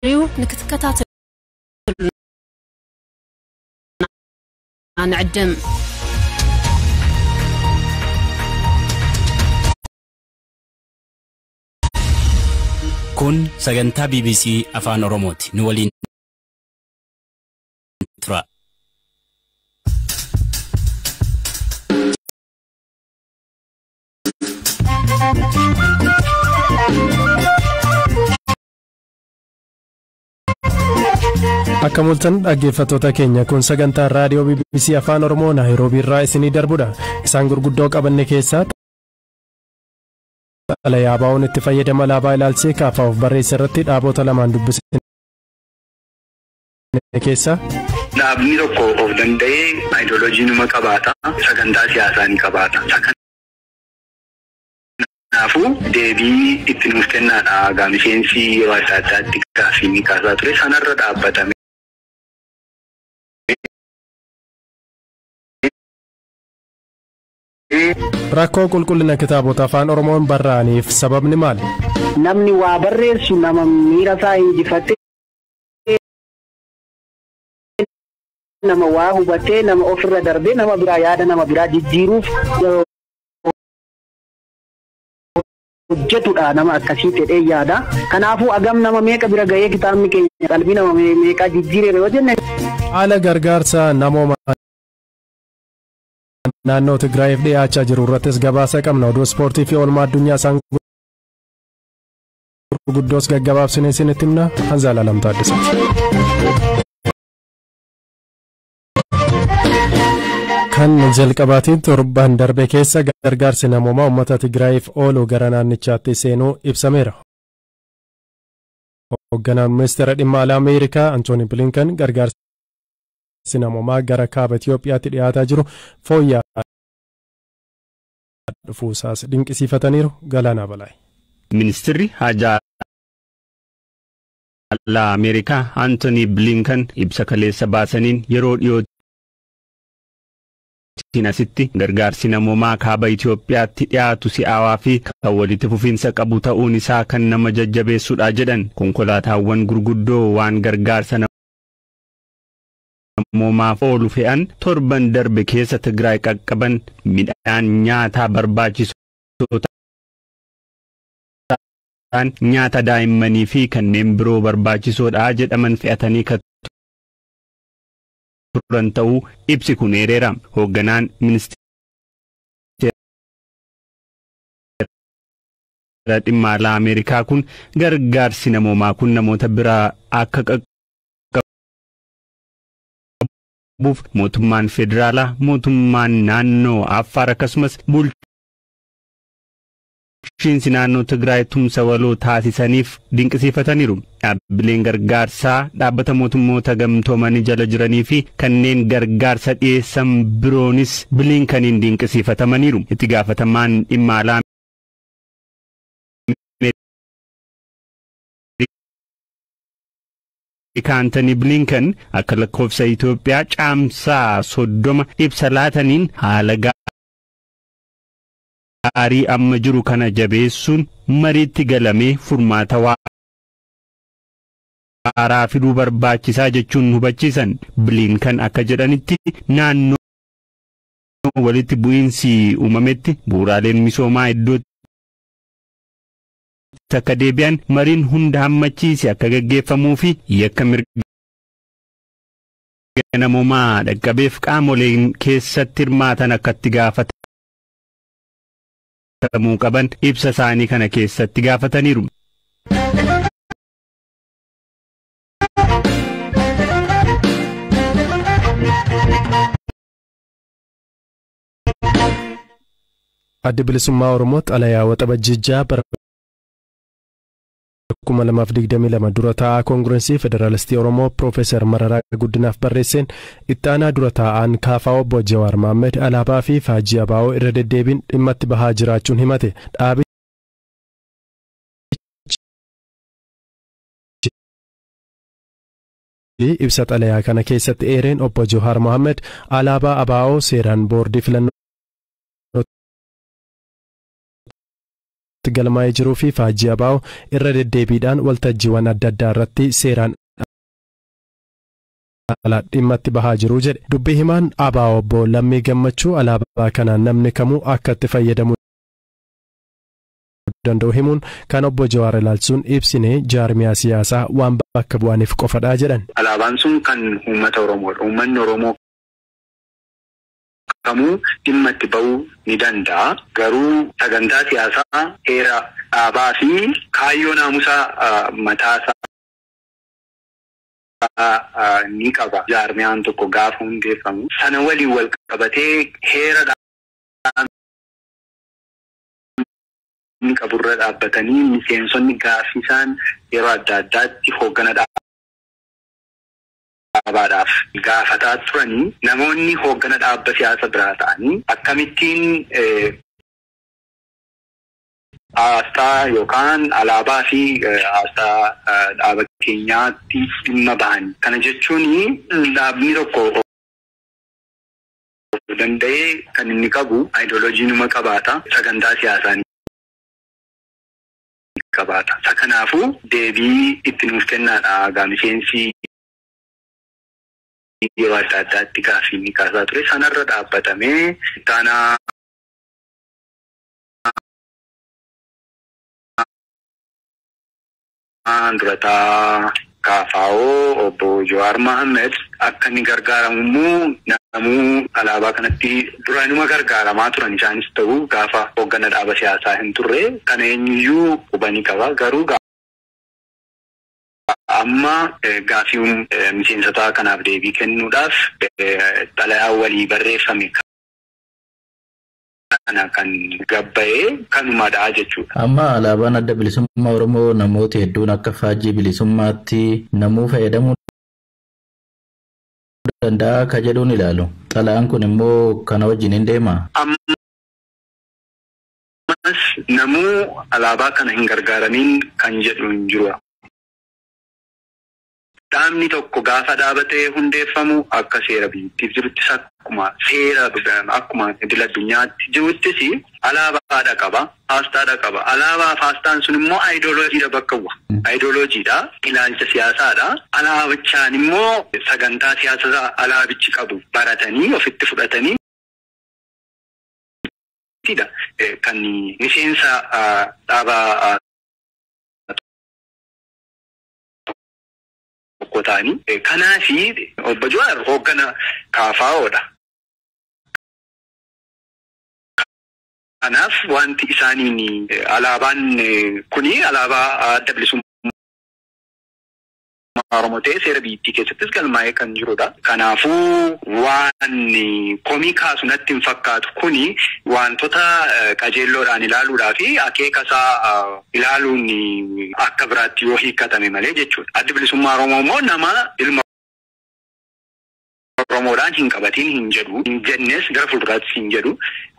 ንክትከታተሉ ንዕድም። Kun sagantaa BBC Afaan Oromooti. Nu waliin tura. Akka mul'atan dhaggeeffattoota keenya, kun sagantaa raadiyoo BBC Afaan Oromoo Naayiroobii irraa isinii darbudha. Isaan gurguddoo qabanne keessaa, xalayaa ABO'n itti fayyadama alaabaa ilaalchisee KFO'f barreesse irratti dhaabota lamaan dubbisne keessa. Dhaabni tokko of danda'ee ayidooloojii numa qabaata. Sagantaa siyaasaa ni qabaata. Kanaafuu deebii itti nuuf kennaadha. Egaa miseensi yeroo adda addaatti gaaffii ni kaasaa ture. Sanarra dhaabbatame. Rakkoo qulqullina kitaabota Afaan Oromoon barraa'aniif sababni maali? Namni waa barreessu nama miira isaa injifatee, nama waa hubatee, nama ofirra darbee nama biraa yaada nama biraa jijjiiruuf hojjetudha, nama akkasii ta'ee yaada. Kanaafuu agam nama meeqa bira gahee, kitaabni keenya qalbii nama meeqaa jijjiireera yoo jenne. Haala gargaarsa namooma naannoo Tigraayiif dhiyaachaa jiru irrattis gabaasa qabna. Oduu ispoortii fi oolmaa addunyaa isaan gurguddoos gaggabaabsinee isinitti himna. Hanzaalaa Lamtaa Addisaati. Kan jalqabaatiin, torban darbe keessa gargaarsi namoomaa uummata Tigraayiif oolu gara naannichaatti seenuu ibsameera. Hoogganaan Ministeera Dhimma Alaa Ameerikaa Antooni Bilinkan gargaarsi namoomaa gara kaaba Itoophiyaatti dhiyaataa jiru fooyya'aa dhufuusaas dinqisiifataniiru. Galaanaa Balaay. Ministeerri Haajaa Alaa Ameerikaa Antooni Bilinkan ibsa kaleessa baasaniin, yeroo dhiyootti asitti gargaarsi namoomaa kaaba Itoophiyaatti dhiyaatu si'aawaa fi kan walitti fufiinsa qabu ta'uun isaa kan nama jajjabeessudha jedhan. Konkolaataawwan gurguddoo waan gargaarsa namoomaaf oolu fe'an torban darbe keessa Tigraay qaqqaban midhaan nyaataa barbaachisoo ta'an, nyaata daa'immanii fi kanneen biroo barbaachisoodha jedhaman fe'atanii kan turan ta'uu ibsi kun eereera. Hoogganaan Ministeera Dhimma Alaa Ameerikaa kun gargaarsi namoomaa kun namoota biraa akka qaqqabuuf mootummaan federaalaa, mootummaan naannoo Affaar akkasumas bulchiinsi naannoo Tigraay tumsa waloo taasisaniif dinqisiifataniiru. Dhaabbileen gargaarsaa dhaabbata mootummoota gamtoomanii jala jiranii fi kanneen gargaarsa dhiyeessan biroonis Bilinkaniin dinqisiifatamaniiru. Itti gaafatamaan dhimma alaa Ameerikaa Antony Blinken akka lakkoofsa Itoophiyaa Caamsaa 30 ibsa laataniin, haala gaarii amma jiru kana jabeessuun mariitti galamee furmaata waaraa fiduu barbaachisaa jechuun hubachiisan. Blinken akka jedhanitti, naannoo walitti bu'iinsi uumametti bu'uuraaleen misoomaa iddootti akka deebi'an, mariin hunda hammachiise akka gaggeeffamuu fi yakka mirga namoomaa dhaqqabeef qaamoleen keessatti hirmaatan akka itti gaafatamuu qaban ibsa isaanii kana keessatti gaafataniiru. Addi Bilisummaa Oromoo xalayaa Waxabajjii 6 bara 2022 dura taa'aa Koongireesii Federaalistii Oromoo Piroofeesar Mararaa Guddinaaf barreesseen, itti aanaa dura taa'aan KFO obbo Jawaar Mohaammed alaabaa fi faajjii ABO irra deddeebiin dhimma itti bahaa jiraachuun himate. Dhaabichi ibsa xalayaa kana keessatti eereen, obbo Jawaar Mohaammed alaabaa ABO seeraan boordii filannoo galmaa'ee jiruu fi faajjii ABO irra deddeebiidhaan waltajjiiwwan adda addaa irratti seeraan ala dhimma itti bahaa jiru jedhe. Dubbii himaan ABO obbo Lammii Gammachuu alaabaa kanaan namni kamuu akka itti fayyadamuu danda'u himuun kan obbo Jawaar ilaalchisuun ibsine jaarmiyaa siyaasaa waan bakka bu'aniif qofadha jedhan. Alaabaan sun kan uummata Oromoodha. Uummanni Oromoo kamuu dhimma itti ba'uu ni danda'a. Garuu sagantaa siyaasaa, heera dhaabaa fi kaayyoo naamusaa mataasaa ni qaba. Jaarmiyaan tokko gaafa hundeeffamu sana waliin wal qabatee heera ni qaburra dhaabbatanii miseensonni gaaffii isaan yeroo adda addaatti hooggana dhaabaadhaaf gaafataa turanii namoonni hooggana dhaabba siyaasa biraa ta'anii akkamittiin aasxaa yookaan alaabaa fi aasxaa dhaaba keenyaatti dhimma bahan. Kana jechuun dhaabni tokko danda'ee kan inni qabu aayidooloojii numa qabaata, sagantaa siyaasaa ni qabaata. Isa kanaafuu deebii itti nuuf kennaadha. Egaa miseensi yeroo adda addaatti gaaffii inni kaasaa ture sanarra dhaabbatamee ittaanaa durataa KFO obbo Jawaar Mohammed akka inni gargaaramu immoo namuu alaabaa kanatti duraanuma gargaaramaa turan isaanis ta'u gaafa hooggana dhaaba siyaasaa hin turre kana eenyuyyuu hubanii qaba. Garuu amma gaaffii miseensota kanaaf deebii kennuudhaaf xalayaa walii barreeffame kana kan gabba'ee kanumadha jechuudha. Amma alaabaan adda bilisummaa Oromoo namoota hedduun akka faajjii bilisummaatti namuu fayyadamuu danda'a akka jedhuun ilaalu. Xalayaan kun immoo kana wajjin hin deemaa? Ammas namuu alaabaa kana hin gargaaramiin kan jedhu hin jiru. Dhaabni tokko gaafa dhaabatee hundeeffamu akka seera biyyattiif jiruttis akkuma seera akkuma idil addunyaatti jiruttis alaabaadha qaba, aasxaadha qaba. Alaabaa fi aasxaan sun immoo aayidooloojiidha bakka bu'a. Aayidooloojiidha, ilaalcha siyaasaadha. Alaabichaan immoo sagantaa siyaasaa alaabichi qabu baratanii ofitti fudhatanii kan miseensa dhaaba tokko ta'anii. Kanaafi obbo Jawaar hooggana KFOdha. Kanaaf wanti isaaniin alaabaan kuni alaabaa adda bilisummaa Oromoo ta'ee seera biyyattii keessattis galmaa'ee kan jirudha. Kanaafuu waan komii kaasu natti hin fakkaatu kuni wantoota qajeelloodhaan ilaaluudhaa fi akeeka isaa ilaaluun akka biraatti yoo hiikkatame malee jechuudha. Addi bilisummaa Oromoo immoo nama ilma Oromoodhaan hin qabatiin hin jedhu, hin jennes gara fuulduraattis hin jedhu.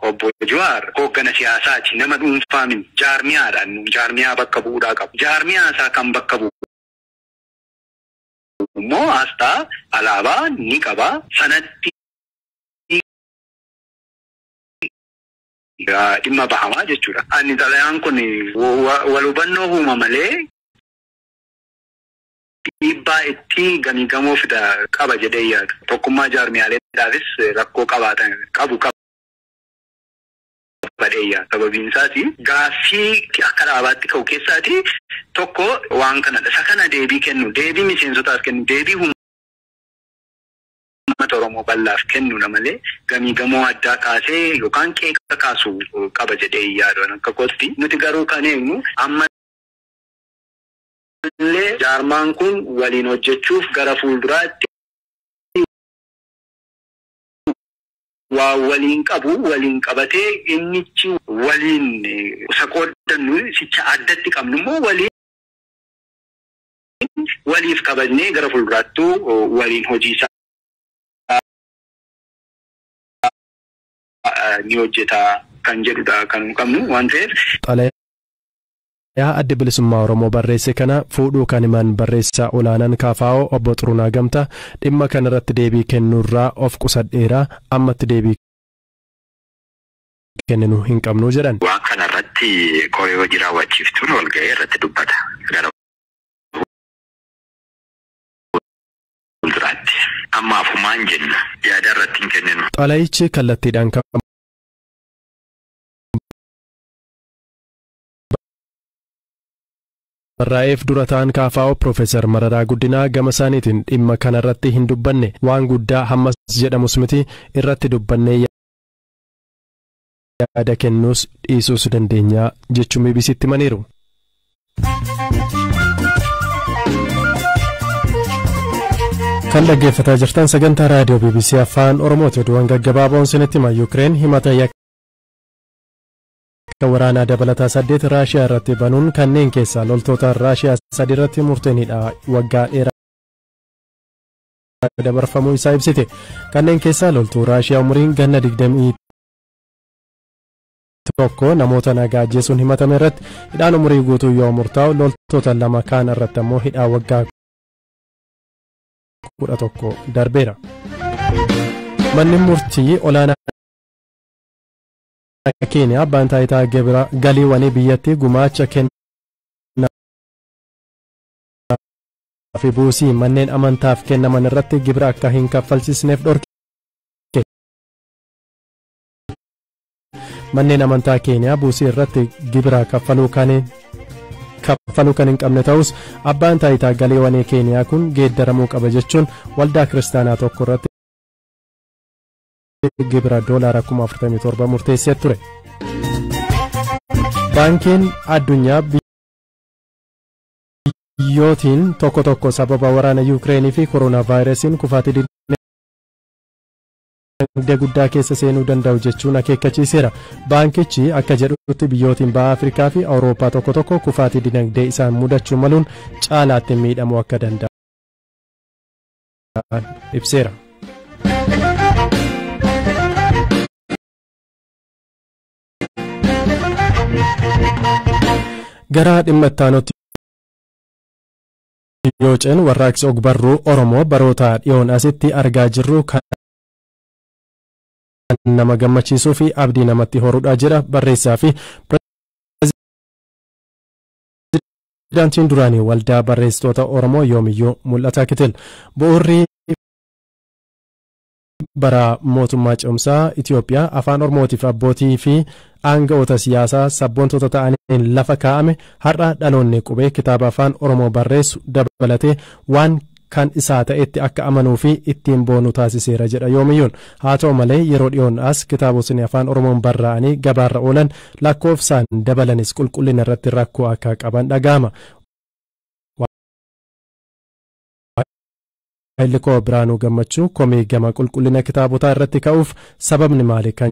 Obbo Jawaar hooggana siyaasaati, nama dhuunfaa miti, jaarmiyaadhaan jaarmiyaa bakka bu'uudhaa qabu. Jaarmiyaa isaa kan bakka bu'u immoo aasxaa alaabaa ni qaba. Sanatti dhimma bahamaa jechuudha. Ani xalayaan kun wal hubannoo uuma malee dhiibbaa itti gamii gamoo fida qaba jedhee yaadu. Tokkummaa jaarmiyaaleedhaafis rakkoo qabaatan qabu qaba. Badheeyyaa sababiin isaas gaaffii akka dhaabaatti ka'u keessaati tokko waan kanadha. Isa kana deebii kennu, deebii miseensotaaf kennu, deebii uummata Oromoo bal'aaf kennuudha malee gamii gamoo addaa kaasee yookaan qeeqa kaasu qaba jedhee yaadu akka kootti. Nuti garuu kan eegnu amma illee jaarmaan kun waliin hojjechuuf gara fuulduraatti waa waliin qabu waliin qabatee innichi waliin isa qooddannu sicha addatti qabnu immoo waliin waliif kabajnee gara fuulduraattuu waliin hojii isaa ni hojjeta kan jedhudha kan qabnu waan ta'eef. Xalayaa adda bilisummaa Oromoo barreesse kana fuudhuu kan himan barreessaa olaanaan KFO obbo Xuruunaa Gamtaa dhimma kanarratti deebii kennuurraa of qusadheera ammatti deebii kenninu hin qabnu jedhan. Waan kana irratti koree hojii raawwachiiftuun walga'ee irratti dubbata. Gara fuulduraatti. Ammaaf humaan jenna. Yaada irratti hin kenninu. Xalayichi kallattiidhaan kan barraa'eef dura ta'an KFO Piroofeesar Mararaa Guddinaa gama isaaniitiin dhimma kanarratti hin dubbanne, waan guddaa hammas jedhamus miti, irratti dubbannee yaada kennuus dhiisuus dandeenya jechuun BBCtti himaniiru. Kan dhaggeeffataa jirtan sagantaa raadiyoo BBC Afaan Oromooti. Oduuwwan gaggabaaboon isinitti hima. Yuukireen himata yakka waraanaa dabalataa 8 Raashiyaa irratti banuun kanneen keessaa loltoota Raashiyaa 3 irratti murteen hidhaa waggaa dheeraa dabarfamuu isaa ibsite. Kanneen keessaa loltuu Raashiyaa umuriin ganna 21 namoota nagaa ajjeesuun himatame irratti hidhaan umurii guutuu yoo murtaa'u, loltoota 2 kaan irratti ammoo hidhaa waggaa 11 darbeera. Manni murtii olaanaa Keeniyaa abbaan taayitaa gibira galiiwwanii biyyattii gumaacha kennaa fi buusii manneen amantaaf kennaman irratti gibira akka hin kaffalchisneef dhorke. Manneen amantaa Keeniyaa buusii irratti gibira kaffaluu kan hin qabne ta'us, abbaan taayitaa galiiwwanii Keeniyaa kun geeddaramuu qaba jechuun waldaa kiristaanaa tokko irratti gibira doolaara 47,000 murteessee ture. Baankiin addunyaa biyyootiin tokko tokko sababa waraana Yuukireenii fi kooroonaa vaayirasiin kufaatii dinagdee guddaa keessa seenuu danda'u jechuun akeekkachiiseera. Baankichi akka jedhutti biyyootiin baha Afrikaa fi Awurooppaa tokko tokko kufaatii dinagdee isaan mudachuu maluun caalaatti miidhamuu akka danda'an ibseera. Gara dhimma itti aanutti yoo ceenu, warraaqsi ogbarruu Oromoo baroota dhiyoon asitti argaa jirru kan nama gammachiisuu fi abdii namatti horuudha jedha barreessaa fi pirezidaantiin duraanii waldaa barreessitoota Oromoo Yoomiyyuu Mul'ataa Kitil. Bu'uurri bara mootummaa ce'umsaa Itoophiyaa afaan Oromootiif abbootii fi aanga'oota siyaasaa sabboontota ta'aniin lafa kaa'ame har'a dhaloonni qubee kitaaba afaan Oromoo barreessu dabalatee waan kan isaa ta'etti akka amanuu fi ittiin boonu taasiseera jedha Yoomiyyuun. Haa ta'u malee yeroo dhiyoon as kitaabotni afaan Oromoon barraa'anii gabaarra oolan lakkoofsaan dabalanis qulqullina irratti rakkoo akka qaban dhaga'ama. Haayilikoo Biraanuu Gammachuu komii gama qulqullina kitaabotaa irratti ka'uuf sababni maali kan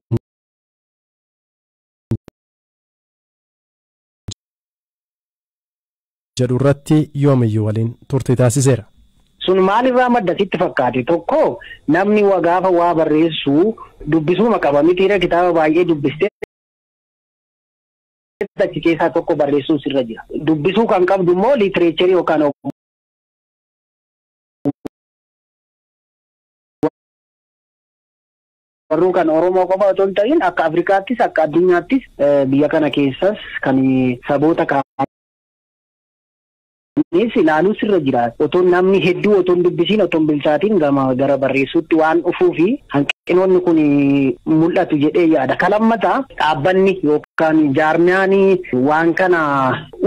jedhu irratti Yoomiyyuu waliin turtii taasiseera. Sun maalirraa madda sitti fakkaate? Tokko, namni gaafa waa barreessu dubbisuma qaba mitiira, kitaaba baay'ee dubbistee achi keessaa tokko barreessuun sirra jira. Dubbisuu kan qabdu immoo literature yookaan barruu kan Oromoo qofa otoo hin ta'in akka Afrikaattis akka addunyaattis biyya kana keessas kan saboota kaanis ilaaluu sirra jira. Otoo namni hedduu otoo hin dubbisiin, otoo hin bilchaatiin gara barreessuutti waan dhufuu fi hanqinoonni kun mul'atu jedhee yaada. Kan lammataa, dhaabbanni yookaan jaarmiyaan waan kana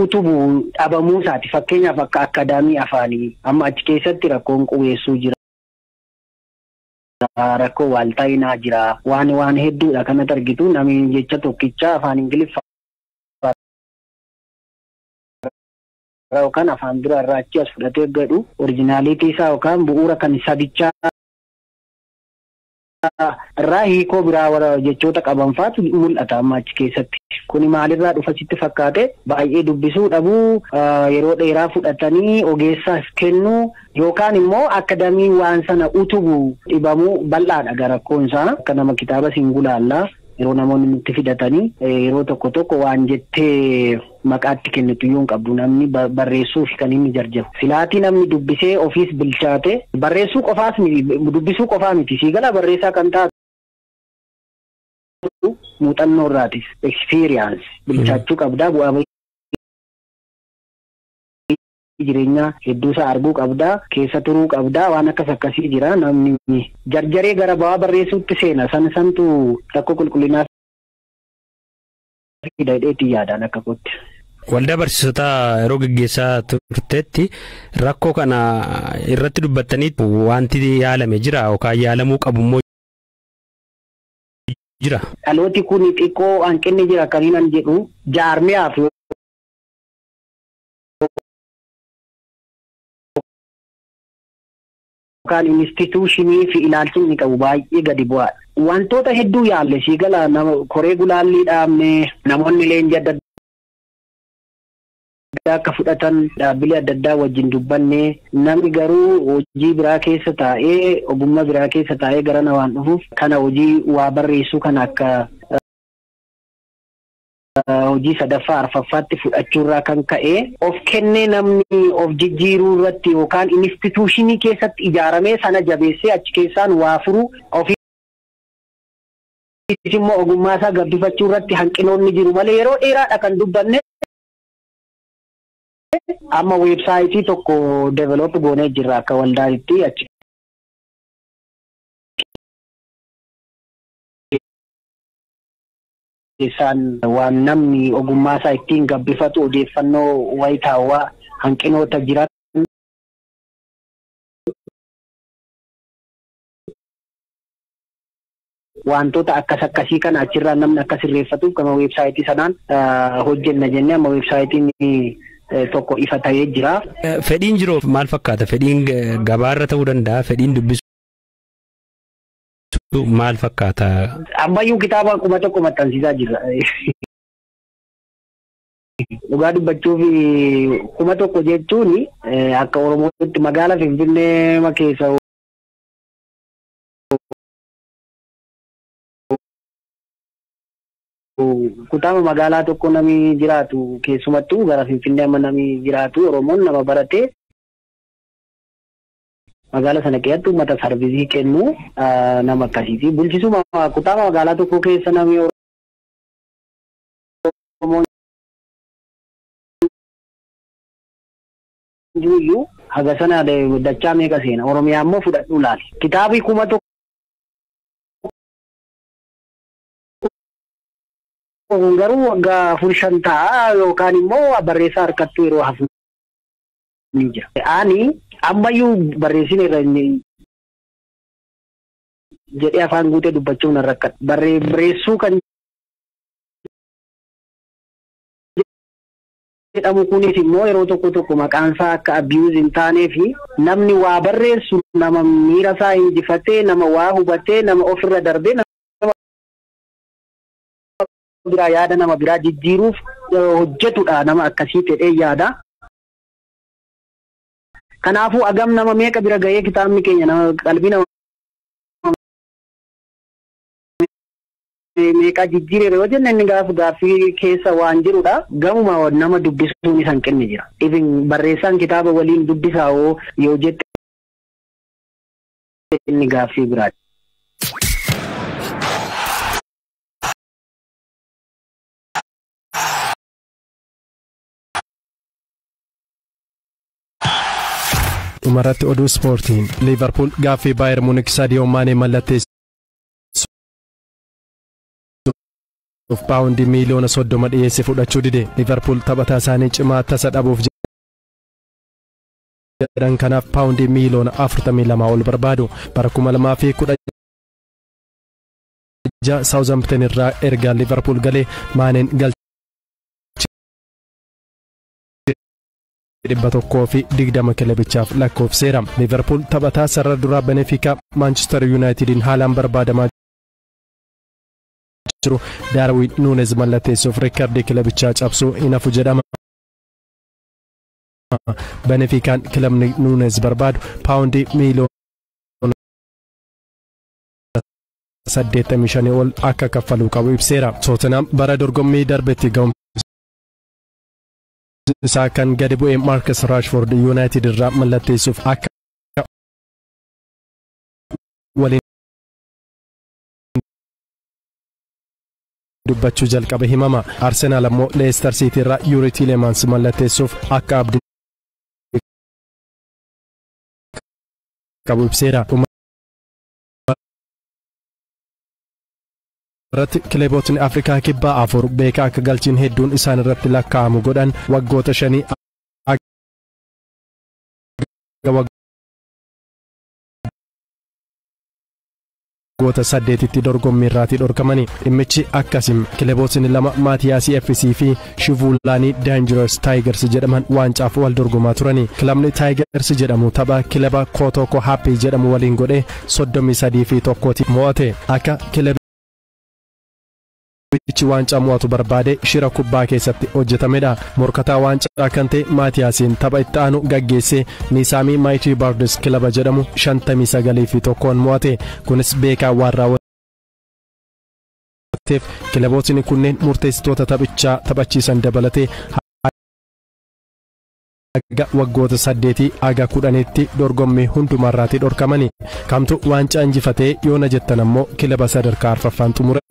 utubu dhabamuu isaati. Fakkeenyaaf akka akkaadaamii afaanii amma achi keessatti rakkoon qubeessuu jira. Rakkoo waaltaa'inaa jira. Waan hedduudha kanatti argitu, namni jecha tokkicha afaan Ingiliffaa yookaan afaan biraa irraa achi as fudhatee godhu originality isaa yookaan bu'uura kan sabichaa irraa hiikoo biraa warra jechoota qaban faatu mul'ata amma achi keessatti. Kuni maalirraa dhufa sitti fakkaate? Baay'ee dubbisuu dhabuu, yeroo dheeraa fudhatanii ogeessaaf kennuu yookaan immoo akadamii waan sana utubu dhibamuu. Bal'aadha garakkoon isaa. Akka nama kitaaba singulaallaa yeroo namoonni nutti fidatanii yeroo tokko tokko waan jettee maqaatti kennitu iyyuu hin qabdu, namni barreessuuf kan inni jarjaru. Silaatii namni dubbisee ofiis bilchaate barreessuu qofaas miti, dubbisuu qofaa miti, siigala barreessaa kan taatu Muuxannoo irraatis experience bilchaachuu qabdaa, bu'aa jireenyaa hedduusaa arguu qabdaa, keessa turuu qabdaa, waan akkas akkasii jira. Namni jarjaree gara ba'aa barreessuutti seena, santu rakkoo qulqullinaa fida jedheetti yaadaan akka kootti. Waldaa barsiisotaa yeroo gaggeessaa turtetti rakkoo kana irratti dubbattanii wanti yaalame jira yookaan yaalamuu qabu immoo jira? Dhalooti kun xiqqoo hanqinni jira kan inni jedhu jaarmiyaaf yookaan instituushinii fi ilaalchi inni qabu baay'ee gadi bu'aadha. Wantoota hedduu yaalle sii gala, nama koree gulaallii dhaabne, namoonni leenjii adda addaa akka fudhatan dhaabbilee adda addaa wajjin dubbanne, namni garuu hojii biraa keessa taa'ee, ogummaa biraa keessa taa'ee garana waan dhufuuf kana hojii waa barreessuu kana akka hojii sadaffaa arfaffaatti fudhachuurraa kan ka'e of kennee namni of jijjiiruu irratti yookaan instituushinii keessatti ijaaramee sana jabeessee achi keessaan waa furu, ofiis immoo ogummaa isaa gabbifachuu irratti hanqinoonni jiru malee yeroo dheeraadha kan dubbanne. Amma weebsaayitii tokko develop goonee jirra akka waldaatti, achi keessaan waan namni ogummaa isaa ittiin gabbifatu, odeeffannoo wayitaawaa, hanqinoota jiran wantoota akkas akkasii kana achirraa namni akka sirreeffatuuf gama weebsaayitii sanaan hojjenna jennee amma weebsaayitiin tokko ifa ta'ee jira. Fedhiin jiru maal fakkaata? Fedhiin gabaarra ta'uu danda'a, fedhiin dubbisuu maal fakkaata? Ammayyuu kitaaba 1000 maxxansiisaa jirra. Dhugaa dubbachuuf 1000 jechuun akka Oromootti magaalaa Finfinnee keessa kutaama magaalaa tokko namni jiraatu, keessumattuu gara Finfinnee amma namni jiraatu Oromoon nama barate magaalaa sana keessatti uummata sarvisii kennu nama akkasiiti. Bulchisuma kutaama magaalaa tokko keessa namni Oromoon jiruyyuu haga sana dachaa meeqa seena. Oromiyaa immoo fudhadhuu laali. Kitaabi 1000 kun garuu waggaa 4-5 ta'a yookaan immoo barreessaa harkattuu yeroo hafu ni jira. Ani ammayyuu barreessine irra jedhee afaan guutee dubbachuun nan rakkadha. Barreessuu kan jedhamu kunis immoo yeroo tokko tokko maqaan isaa akka abuse hin taanee fi namni waa barreessu nama miira isaa injifatee, nama waa hubatee, nama ofirra darbee nama biraa yaada nama biraa jijjiiruuf hojjetudha, nama akkasii ta'ee yaada. Kanaafuu agam nama meeqa bira ga'ee kitaabni keenya nama qalbii nama meeqa jijjiireera yoo jenne inni gaaffii keessa waan jirudha. Gamuma nama dubbisuun isa hanqinni jira. Even barreessaan kitaaba waliin dubbisaa yoo jette inni gaaffii biraati. Dhumarratti oduu ispoortiin, Liivarpuul gaaffii Baayer Muunik Saadiyoo Maanee mallatteessuuf paawundii miiliyoona 30 dhiyeesse fudhachuu dide. Liivarpuul taphataa isaanii cimaa tasa dhabuuf jedhan kanaaf paawundii miiliyoona 42 ol barbaadu. Bara 2016 Saawuzampton irraa erga Liivarpuul galee Maaneen galchee 120 kilabichaaf lakkoofseera. Liivarpuul taphataa sarara duraa Benefikaa Maanchister Yuunaayitediin haalaan barbaadamaa jiru Daarwin Nuunez mallatteessuuf riikardii kilabichaa cabsuu hin hafu jedhama. Benefikaan kilabni Nuunez barbaadu paawundii miiliyoona 85 ol akka kaffaluu qabu ibseera. Tootenaam bara dorgommii darbetti ga'umsa isaa kan gadi bu'e Maarkas Raashford Yuunaayitid irraa mallatteessuuf akka waliin dubbachuu jalqabe himama. Arsenaal ammoo Leicester City irraa Yuuri Tiilemans mallatteessuuf akka abdii qabu ibseera. Irratti kilabootni Afrikaa Kibbaa 4 beekaa akka galchiin hedduun isaan irratti lakkaa'amu godhan waggoota 5 waggoota 8tti dorgommii irraatii dhorkamani. Dhimmichi akkasim kilabootni 2 Maatiyaasii FC fi Shivuulaanii Dangerous Tigers jedhaman waancaaf wal dorgomaa turani. Kilabni Tigers jedhamu tapha kilaba Kotoko Happy jedhamu waliin godhe 33-1 mo'ate. Akka kilabichi waancaa mo'atu barbaade shira kubbaa keessatti hojjetamedha. Morkataa waancaa kan ta'e Maatiyaasiin tapha itti aanu gaggeesse Niisaamii Mighty Birds kilaba jedhamu 59-1 mo'ate. Kunis beekaa waan raawwateef kilabootni kunneen murteessitoota taphichaa taphachiisan dabalatee haga waggoota 8 haga 10tti dorgommii hundumarraatii dhorkamani. Kamtu waancaa injifatee yoona jettan ammoo kilaba sadarkaa arfaffaan xumuredha.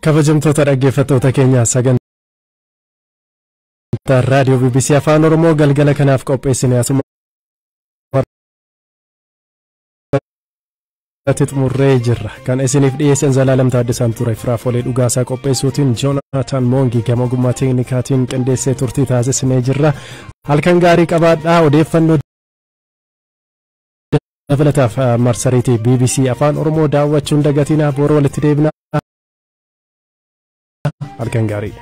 Kabajamtoota dhaggeeffattoota keenyaa, sagantaa raadiyoo BBC Afaan Oromoo galgala kanaaf qopheessine asuma irratti xumurree jirra. Kan isiniif dhiyeessan Zalaalam Taaddasaan ture. Firaafolee Dhugaasaa qopheessuutiin Joonaatan Moongii gama ogummaa teeknikaatiin qindeessee turtii taasisnee jirra. Halkan gaarii qabaadhaa. Odeeffannoo dabalataaf marsariitii BBC Afaan Oromoo daawwachuun dagatinaa. Boora walitti deebina. Halkan gaarii.